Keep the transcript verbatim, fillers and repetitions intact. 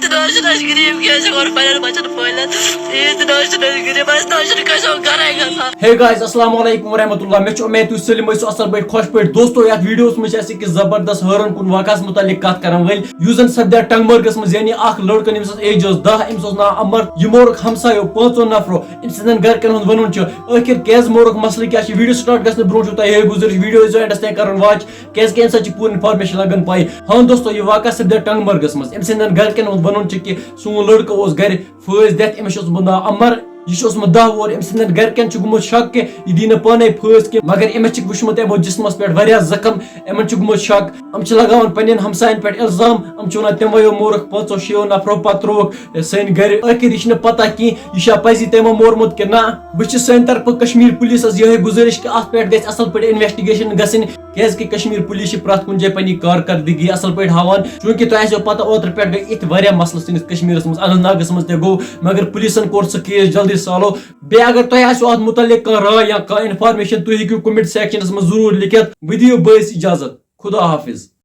تہٕ نہ حظ چھِنہٕ أسۍ غریٖب کینٛہہ، أسۍ ہٮ۪کو نہٕ پنٛنٮ۪ن بَچَن پٲلِتھ۔ عیٖد تہٕ نہ حظ چھِنہٕ أسۍ غریٖب، اَسہِ نہ حظ چھِنہٕ کٲنٛسہِ ہُنٛد گَرَے گژھان۔ Hey guys، السلام علیکم ورحمۃ اللہ۔ مےٚ چھُ اُمید تُہۍ سٲلِم ٲسِو اَصٕل پٲٹھۍ، خۄش پٲٹھۍ۔ دوستو، یَتھ ویٖڈیوَس منٛز چھِ اَسہِ أکِس زبردست حٲران کُن واقعَس مُتعلِق کَتھ کَرَن وٲلۍ، یُس زَن سپدیو ٹنٛگمرگَس منٛز، یعنی اَکھ لٔڑکہٕ، ییٚمِس ٲس ایج ٲس دَہ، أمِس اوس ناو عمر، یہِ مورُکھ ہمسایو پانٛژو نفرو۔ أمۍ سٕنٛدٮ۪ن گَرِکٮ۪ن ہُنٛد وَنُن چھُ، ٲخِر کیٛازِ مورُکھ، مسلہٕ کیٛاہ چھُ؟ ویٖڈیو سٹارٹ گژھنہٕ برونٛٹھ چھُو تۄہہِ یِہوٚے گُزٲرِش، ویٖڈیو ٲسۍزیو اینڈَس تام کَرُن واچ، کیٛازِکہِ اَمہِ سۭتۍ چھِ پوٗرٕ اِنفارمیشَن لَگان پَے۔ ہاں دوستو، یہِ واقعہ سپدیو ٹنٛگمرگَس منٛز۔ أمۍ سٕنٛدٮ۪ن گَرِکٮ۪ن ہُنٛد وَنُن چھُ کہِ سون لٔڑکہٕ اوس گَرِ فٲسۍ دِتھ، أمِس چھُ اوسمُت ناو عمر، یہِ چھُ اوسمُت دَہ وُہُر۔ أمۍ سٕنٛدٮ۪ن گَرِکٮ۪ن چھُ گوٚمُت شک کہِ یہِ دی نہٕ پانَے فٲسۍ کینٛہہ، مگر أمِس چھِ وٕچھمُت یِمو جِسمَس پٮ۪ٹھ واریاہ زَخم۔ یِمَن چھُ گوٚمُت شک، یِم چھِ لگاوان پنٛنٮ۪ن ہمسایَن پٮ۪ٹھ الزام۔ یِم چھِ وَنان، تِموَیو مورُکھ پانٛژو شیٚیو نفرو پَتہٕ ترٛووُکھ سٲنۍ گَرِ۔ ٲخِر یہِ چھِنہٕ پَتہ کینٛہہ، یہِ چھا پَزی تِمو مورمُت کِنہٕ نہ۔ بہٕ چھُس سانہِ طرفہٕ کشمیٖر پُلیٖسَس یِہوٚے گُزٲرِش کہِ اَتھ پٮ۪ٹھ گژھِ اَصٕل پٲٹھۍ اِنوٮ۪سٹِگیشَن گژھٕنۍ، کیٛازِکہِ کشمیٖر پُلیٖس چھِ پرٛٮ۪تھ کُنہِ جایہِ پنٛنی کارکردگی اَصٕل پٲٹھۍ ہاوان۔ چوٗنٛکہِ تۄہہِ آسیو پَتہ، اوترٕ پٮ۪ٹھ گٔے یِتھۍ واریاہ مسلہٕ سٲنِس کشمیٖرَس منٛز، اننت ناگَس منٛز تہِ گوٚو، مگر پُلیٖسَن کوٚر سُہ کیس جلدی سالو۔ بیٚیہِ اگر تۄہہِ آسیو اَتھ مُتعلِق کانٛہہ راے یا کانٛہہ اِنفارمیشَن، تُہۍ ہیٚکِو کومٮ۪نٛٹ سیکشَنَس منٛز ضروٗر لیکھِتھ۔ بہٕ دِیِو بٲیِس اِجازت۔ خدا حافظ۔